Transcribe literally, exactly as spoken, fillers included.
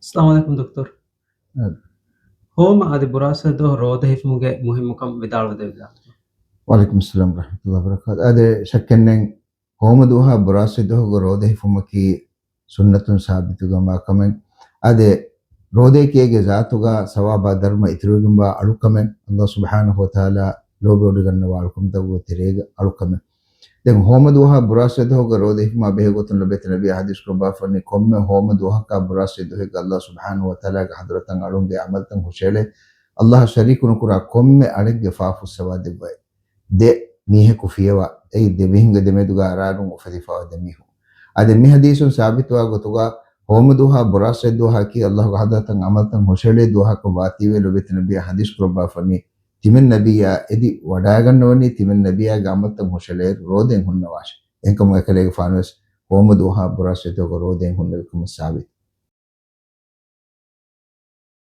އައްސަލާމު ޢަލައިކުމް ދޮކްތަރު. އަ. ހޯމަ އަދި ބުރާސްވަރު ދުވަހު ރޯދަ ހިފުމުގެ މުހިއްމުކަން ވިދާޅުވެދެއްވާ. ވަޢަލައިކުމުއްސަލާމް ވަރަޙްމަތުﷲ ވަބަރަކާތު. އާދެ، ޝައްކެއްނެތް، ހޯމަ ދުވަހާ ބުރާސްވަރު ދުވަހުގެ ރޯދަ ހިފުމަކީ ސުންނަތުން ސާބިތުގަންވާ ކަމެއް. އާދެ، ރޯދައަކީ އޭގެ ޒާތުގަ ސަވާބާ ދަރުމަ އިތުރުވެގެންވާ އަޅުކަމެއް. ﷲ ސުބްޙާނަހޫ ވަތަޢާލާ ލޯބިވޮޑިގަންނަވާ އަޅުކަމުތަކުގެ ތެރޭގަ އަޅުކަމެއް. ދެން ހޯމަ ދުވަހާ ބުރާސްވަރު ދުވަހުގެ ރޯދަ ހިފުމާ ބެހޭ ގޮތުން ލޮބުވެތި ނަބިއްޔާ ޙަދީޘް ކުރައްވާފަނީ، ކޮންމެ ހޯމަ ދުވަހަކާ ބުރާސްވަރު ދުވަހެއްގަ ﷲ ސުބްޙާނަހޫ ވަތަޢާލާގެ ޙަޟްރަތަށް އަޅުންގެ ޢަމަލުތައް ހުށައެޅޭ. ﷲ އަށް ޝަރީކު ނުކުރާ ކޮންމެ އަޅެއްގެ ފާފަ ފުއްސަވާ ދެއްވައި. ދެ މީހަކު ފިޔަވާ، އެއީ ދެ މީހުންގެ ދެމެދުގަ އަރާރުން އުފެދިފައިވާ ދެ މީހުން. އާދެ، މި ޙަދީޘުން ސާބިތުވާ ގޮތުގަ ހޯމަ ދުވަހާ ބުރާސްވަރު ދުވަހަކީ ﷲގެ ޙަޟްރަތަށް ޢަމަލުތައް ހުށައެޅޭ ދުވަހަކަށް ވާތީވެ، ލޮބުވެތި ނަބިއްޔާ ޙަދީޘް ކުރައްވާފަނީ، ތިމަން ނަބިއްޔާ އެދި ވަޑައިގަންނަވަނީ ތިމަން ނަބިއްޔާގެ ޢަމަލުތައް ހުށައެޅޭއިރު ރޯދައިން ހުންނަވާށޭ. އެހެންކަމުން އެކަލޭގެފާނުވެސް ހޯމަ ދުވަހާ ބުރާސްވަރު ދުވަހުގެ ރޯދައިން ހުންނެވި ކަމަށް ސާބިތު.